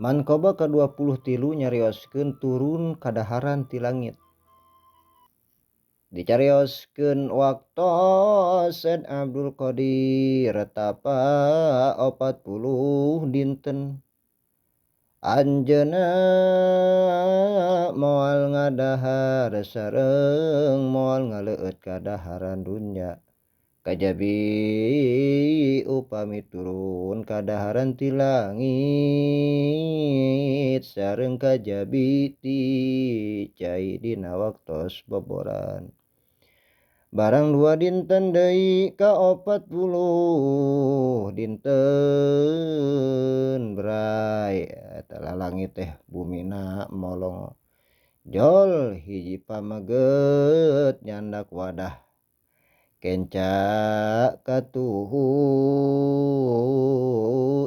Manqobah ka-23 nyarioskeun turun kadaharan ti langit. Dicarioskeun waktos Syekh Abdul Qadir tapa 40 dinten. Anjeunna moal ngadahar sareng moal ngaleueut kadaharan dunya. Kajabi upami turun kadaharan ti langit sareng kajabi ti cai dina waktos boboran. Barang dua dinten deui ka 40 dinten bray eta lalangit teh bumina molong jol hiji pameget nyandak wadah kenca katuhu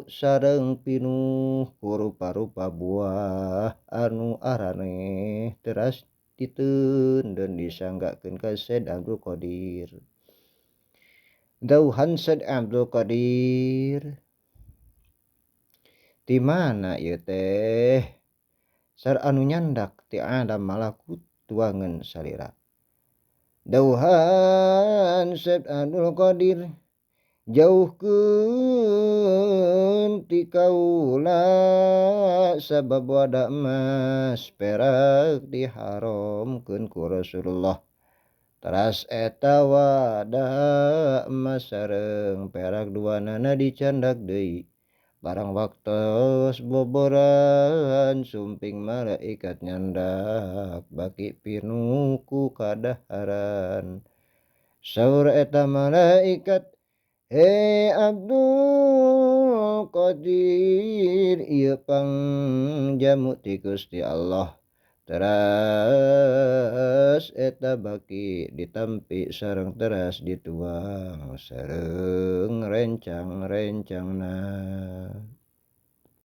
sareng pinuh ku rupa-rupa buah anu araneh teras diteundeun disanggakeun ka Syekh Abdul Qadir. Dauhan Syekh Abdul Qadir, ti mana ieu teh? Sar anu nyandak ti alam malakut tuangan salira. Dauhan Syekh Abdul Qadir, jauhkeun ti kaula sabab wadah emas perak diharamkeun ku Rasulullah. Teras eta wadah emas sareng perak duanana dicandak deui. Barang waktos boboran sumping malaikat nyandak baki pinuh ku kadaharan. Saur eta malaikat, he Abdul Qadir, ieu pangjamu ti Gusti Allah. Teras eta baki ditampi sareng teras dituang sareng rencang-rencangna.